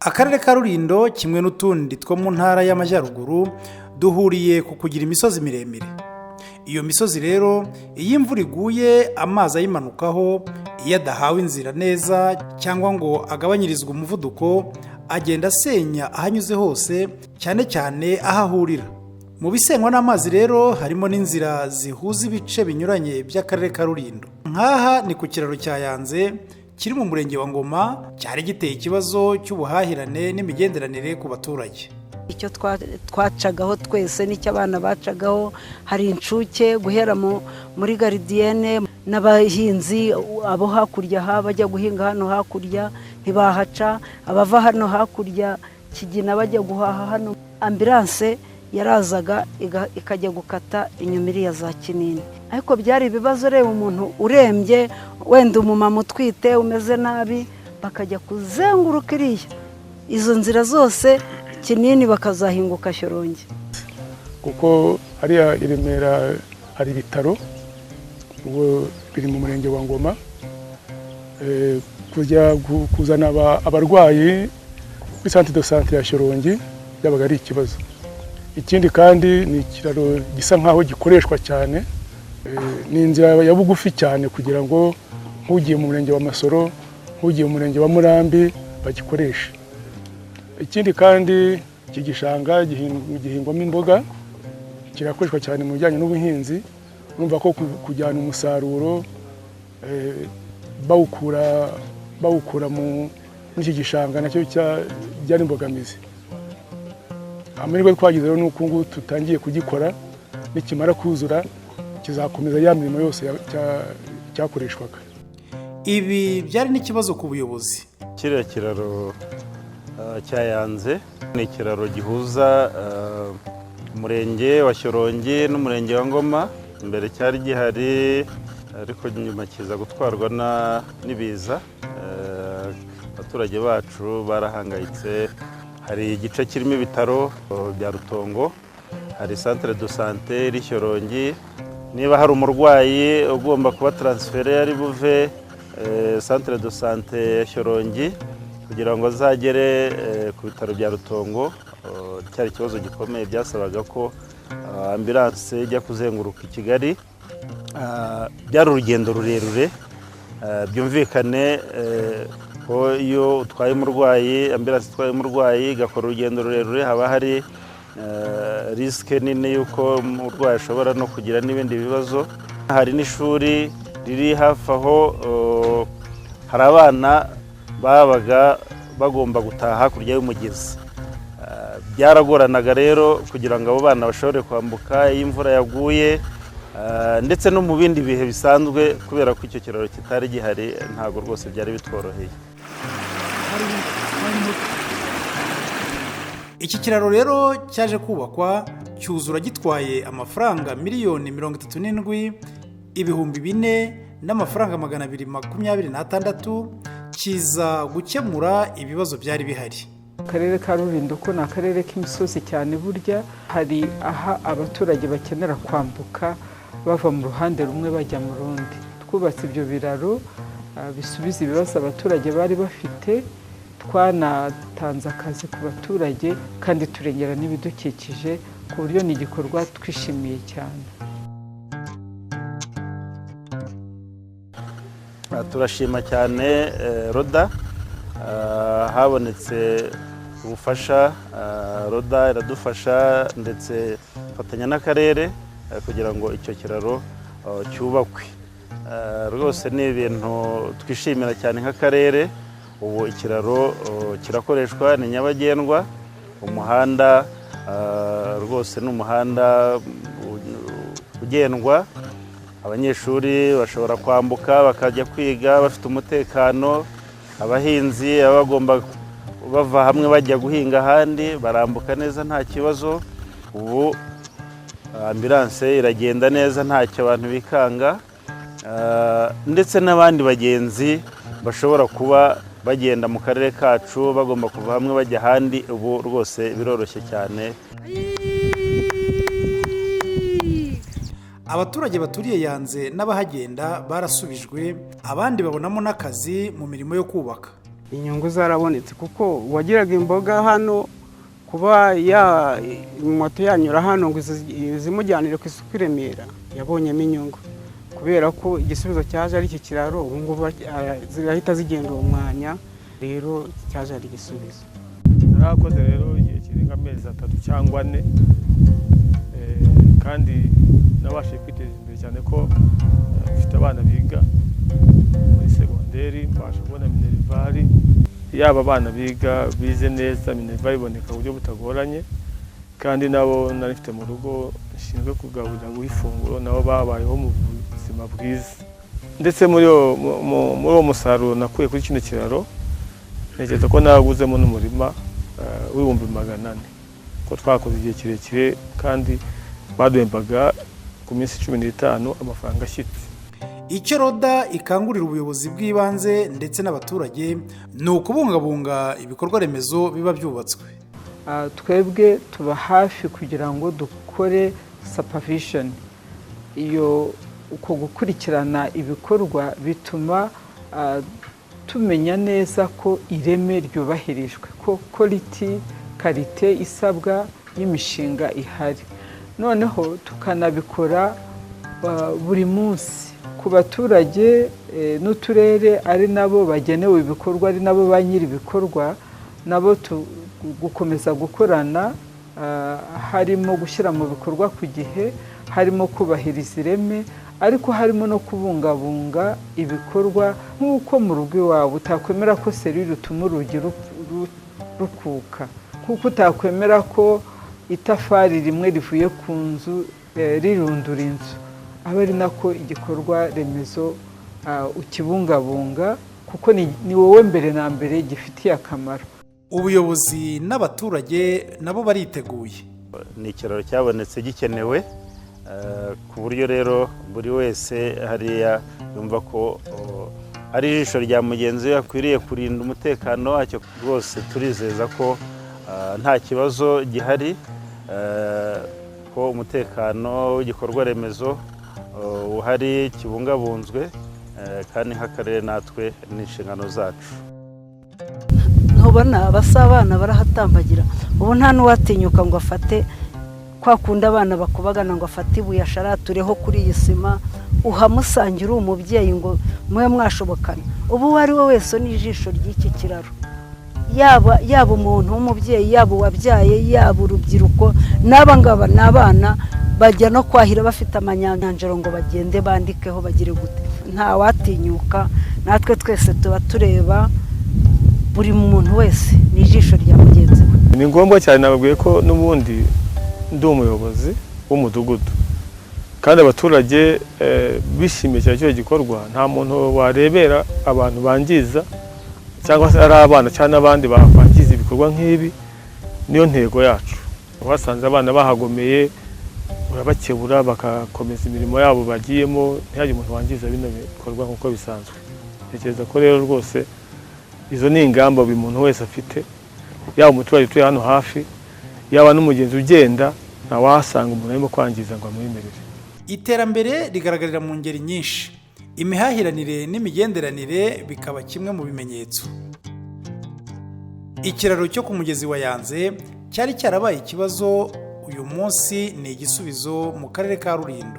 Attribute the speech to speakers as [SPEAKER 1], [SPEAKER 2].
[SPEAKER 1] Akarere ka Rulindo, kimwe n'utundi two mu Ntara y'Amajyaruguru, duhuriye ku kugira imisozi miremire. Iyo misozi rero, iyo imvura iguye, amazi ayimanukaho, iyo adahawe inzira neza cyangwa ngo agabanyirizwe umuvuduko, agenda asenya aho anyuze hose, cyane cyane aho ahurira. Mu bisenywa n'amazi rero harimo n'inzira zihuza ibice binyuranye by'Akarere ka Rulindo. Nk'aha ni ku kiraro cya Yanze kiri mu Murenge wa Ngoma, cyari giteye ikibazo cy'ubuhahirane n'imigenderanire ku baturage.
[SPEAKER 2] Icyo twacagaho twese n'icyo abana bacagaho, hari inshuke guhera muri gardienne n'abahinzi abo hakurya aha bajya guhinga hano hakurya ntibahaca, abava hano hakurya Kigina bajya guhaha hano. Ambulance yarazaga ikajya gukata inyuma iriya za Kinini, ariko byari ibibazo. Reba umuntu urembye, wenda umumama utwite umeze nabi, bakajya kuzenguruka iriya izo nzira zose Kinini, bakazahinguka Shyorongi.
[SPEAKER 3] Kuko hariya i Remera hari ibitaro, ubu biri mu Murenge wa Ngoma. Kujya kuzana abarwayi kuri centre de santé ya Shyorongi byabaga ari ikibazo. Ikindi kandi ni ikiraro gisa nkaho gikoreshwa cyane, ni inzira ya bugufi cyane kugira ngo nk'ugiye mu Murenge wa Masoro, nk'ugiye mu Murenge wa Murambi bagikoreshe. Ikindi kandi iki gishanga gihingwamo imboga, kirakoreshwa cyane mu bijyanye n'ubuhinzi. Urumva ko kujyana umusaruro bawukura muri iki gishanga nacyo byari imbogamizi. Amahirwe twagize rero ni uko ngubu tutangiye kugikora, nikimara kuzura kizakomeza ya mirimo yose cyakoreshwaga.
[SPEAKER 1] Ibi byari n'ikibazo ku buyobozi.
[SPEAKER 4] Kiriya kiraro cya Yanze ni ikiraro gihuza Umurenge wa Shyorongi n'Umurenge wa Ngoma. Mbere cyari gihari, ariko nyuma kiza gutwarwa n'ibiza. Abaturage bacu barahangayitse. Hari igice kirimo ibitaro bya Rutongo, hari centre de santé iri Shyorongi. Niba hari umurwayi ugomba kuba transféré, ari buve centre de santé ya Shyorongi kugira ngo azagere ku bitaro bya Rutongo, cyari ikibazo gikomeye. Byasabaga ko ambulance ijya kuzenguruka i Kigali. Byari urugendo rurerure. Byumvikane ko iyo utwaye umurwayi, ambulance itwaye umurwayi igakora urugendo rurerure, haba hari risque nini y'uko umurwayi ashobora no kugira n'ibindi bibazo. Hari n'ishuri riri hafi aho, hari abana babaga bagomba gutaha hakurya y'umugezi. Byaragoranaga rero kugira ngo abo bana bashobore kwambuka iyo imvura yaguye, ndetse no mu bindi bihe bisanzwe. Kubera ko icyo kiraro kitari gihari, ntabwo rwose byari bitworoheye.
[SPEAKER 1] Iki kiraro rero cyaje kubakwa cyuzura gitwaye amafaranga 37 4,226, kiza gukemura ibibazo byari bihari.
[SPEAKER 5] Akarere ka Rulindo ko ni akarere k'imisozi cyane, burya hari aha abaturage bakenera kwambuka bava mu ruhande rumwe bajya mu rundi. Twubatse ibyo biraro bisubiza ibibazo abaturage bari bafite, twanatanze akazi ku baturage kandi turengera n'ibidukikije, ku buryo ni igikorwa twishimiye cyane.
[SPEAKER 4] Turashima cyane RODA. Habonetse ubufasha, RODA iradufasha ndetse ifatanya n'akarere kugira ngo icyo kiraro cyubakwe. Rwose ni ibintu twishimira cyane nk'akarere. Ubu ikiraro kirakoreshwa, ni nyabagendwa. Umuhanda rwose ni umuhanda ugendwa, abanyeshuri bashobora kwambuka bakajya kwiga bafite umutekano, abahinzi baba bagomba bava hamwe bajya guhinga ahandi barambuka neza nta kibazo. Ubu ambulance iragenda neza, ntacyo abantu bikanga, ndetse n'abandi bagenzi bashobora kuba bagenda mu karere kacu bagomba kuva hamwe bajya ahandi, ubu rwose biroroshye cyane.
[SPEAKER 1] Abaturage baturiye Yanze n'abahagenda barasubijwe, abandi babonamo n'akazi mu mirimo yo kubaka.
[SPEAKER 6] Inyungu zarabonetse kuko uwagiraga imboga hano, kuba ya moto yanyura hano ngo izimujyanire ku isoko i Remera, yabonyemo inyungu kubera ko igisubizo cyaje ari iki kiraro. Ubu ngubu zirahita zigenda uwo mwanya, rero cyaje ari igisubizo.
[SPEAKER 7] Narakoze rero igihe kirenga amezi 3 cyangwa 4, kandi nabashije kwiteza imbere cyane ko mfite abana biga muri segonderi, mbasha kubona minerval. Yaba abana biga bize neza, minerval iboneka mu buryo butagoranye, kandi nabo nari mfite mu rugo nshinzwe kugaburira, guha ifunguro, nabo babayeho mu buzima bwiza. Ndetse muri uwo musaruro nakuye kuri kino kiraro, ntekereza ko naguzemo n'umurima w'400,000, ko twakoze igihe kirekire kandi baduhembaga ku minsi 15 amafaranga ashyitse.
[SPEAKER 1] Icyo RODA ikangurira ubuyobozi bw'ibanze ndetse n'abaturage ni ukubungabunga ibikorwa remezo biba byubatswe.
[SPEAKER 5] Twebwe tuba hafi kugira ngo dukore supervision. Iyo uko gukurikirana ibikorwa bituma tumenya neza ko ireme ryubahirijwe, ko quality, qualité isabwa y'imishinga ihari. Noneho tukanabikora buri munsi ku baturage n'uturere, ari nabo bagenewe ibikorwa, ari nabo ba nyiri ibikorwa, nabo gukomeza gukorana, harimo gushyira mu bikorwa ku gihe, harimo kubahiriza ireme, ariko harimo no kubungabunga ibikorwa. Nk'uko mu rugo iwawe utakwemera ko serire utuma urugi rukuka, nk'uko utakwemera ko itafari rimwe rivuye ku nzu rirundura inzu, aba ari nako igikorwa remezo ukibungabunga, kuko ni wowe mbere na mbere gifitiye akamaro.
[SPEAKER 1] Ubuyobozi n'abaturage nabo bariteguye.
[SPEAKER 4] Ni ikiraro cyabonetse gikenewe, ku buryo rero buri wese hariya yumva ko ari ijisho rya mugenzi we, akwiriye kurinda umutekano wacyo. Rwose turizeza ko nta kibazo gihari, ko umutekano w'igikorwa remezo uhari, kibungabunzwe, kandi nk'akarere natwe ni inshingano zacu.
[SPEAKER 2] Ntubona abasa abana barahatambagira? Ubu nta n'uwatinyuka ngo afate kwa kundi abana bakubagana, ngo afate ibuye asharatureho kuri iyi sima. Uhamusangira uri umubyeyi ngo mube mwashobokana. Ubu uwo ari we wese n'ijisho ry'iki kiraro, yaba yaba umuntu w'umubyeyi, yaba uwabyaye, yaba urubyiruko, n'aba ngaba ni abana bajya no kwahira bafite amanyanjaro ngo bagende bandikeho bagire gute. Ntawatinyuka, natwe twese tuba tureba, buri muntu wese ni ijisho rya mugenzi we.
[SPEAKER 7] Ni ngombwa cyane. Nababwiye ko n'ubundi ndi umuyobozi w'umudugudu, kandi abaturage bishimiye cyane kino gikorwa. Nta muntu warebera abantu bangiza, cyangwa se ari abana cyangwa n'abandi bakwangiza ibikorwa nk'ibi. Niyo ntego yacu. Wasanze abana bahagomeye, urabakebura bagakomeza imirimo yabo bagiyemo, ntihagire umuntu wangiza bino bikorwa nk'uko bisanzwe. Ntekereza ko rero rwose izo ni ingamba buri muntu wese afite, yaba umuturage utuye hano hafi, yaba n'umugenzi ugenda, ntawahasanga umuntu arimo kwangiza ngo amwemerere.
[SPEAKER 1] Iterambere rigaragarira mu ngeri nyinshi, imihahiranire n'imigenderanire bikaba kimwe mu bimenyetso. Ikiraro cyo ku mugezi wa Yanze cyari cyarabaye ikibazo, uyu munsi ni igisubizo mu karere ka Rulindo.